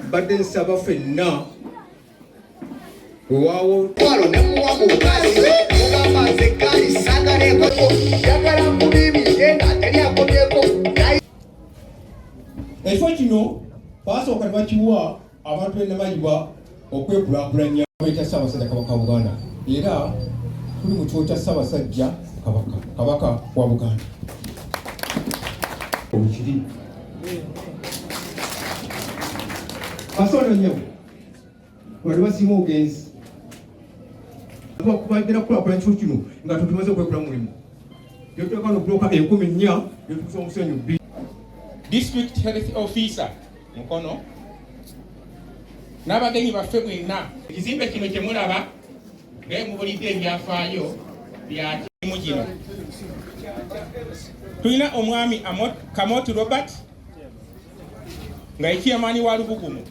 Mbadde nsaba ffenna wewaawo Twalo ne muwa mu bukazi mugamba nze eggaali saagala njagala nkubiibirire nga teri akomyeko. Ekifo kino baasooka ne bakiwa abantu b'e Namayiba okwekulaakulanya ekya Ssaabasajja Kabaka wa Buganda, era tuli mu kifo kya Ssaabasajja Kabaka, Kabaka wa Buganda. Obukiri basono nnyo bali basiima obugenzi bagenda kukulaakulanya ekifo kino nga tutumaze okwekula mulimu netuteeka no buloka 4000 netukusa omusenyu bbi. District Health Officer Mukono n'abagenyi baffe bwenna. Ekizimbe kino kye mulaba naye mubulidde ebyafaayo bya kimu kino. Tulina omwami Kamoti Robert nga ye chairman wa Lubugumu.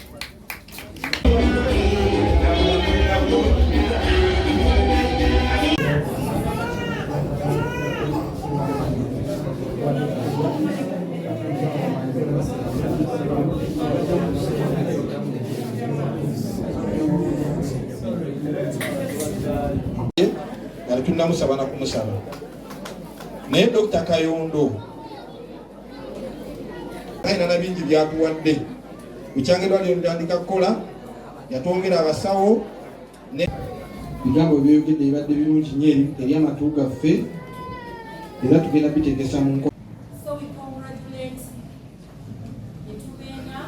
Nga tetunnamusaba na kumusaba, naye Dokita Kayondo alina na bingi byatuwadde. Bukyanga eddwaliro litandika kukola, yatwongera abasawo. Ebigambo byeyogedde bibadde birungi nnyo eri amatu gaffe, era tugenda biteekesa mu nkola. So we congratulate Etubeena,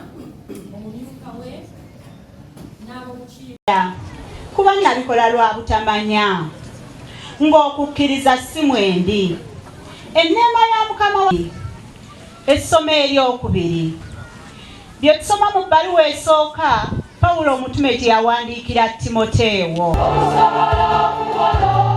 omumyuka we n'ab'obukiiko. Kuba nabikola lwa butamanya, ng'okukkiriza si mwendi. Enneema ya Mukama wa Essomo eryokubiri. Bye tusoma mu bbaluwa esooka Pawulo omutume gye yawandiikira Timoteewo. Okusobola okuwona.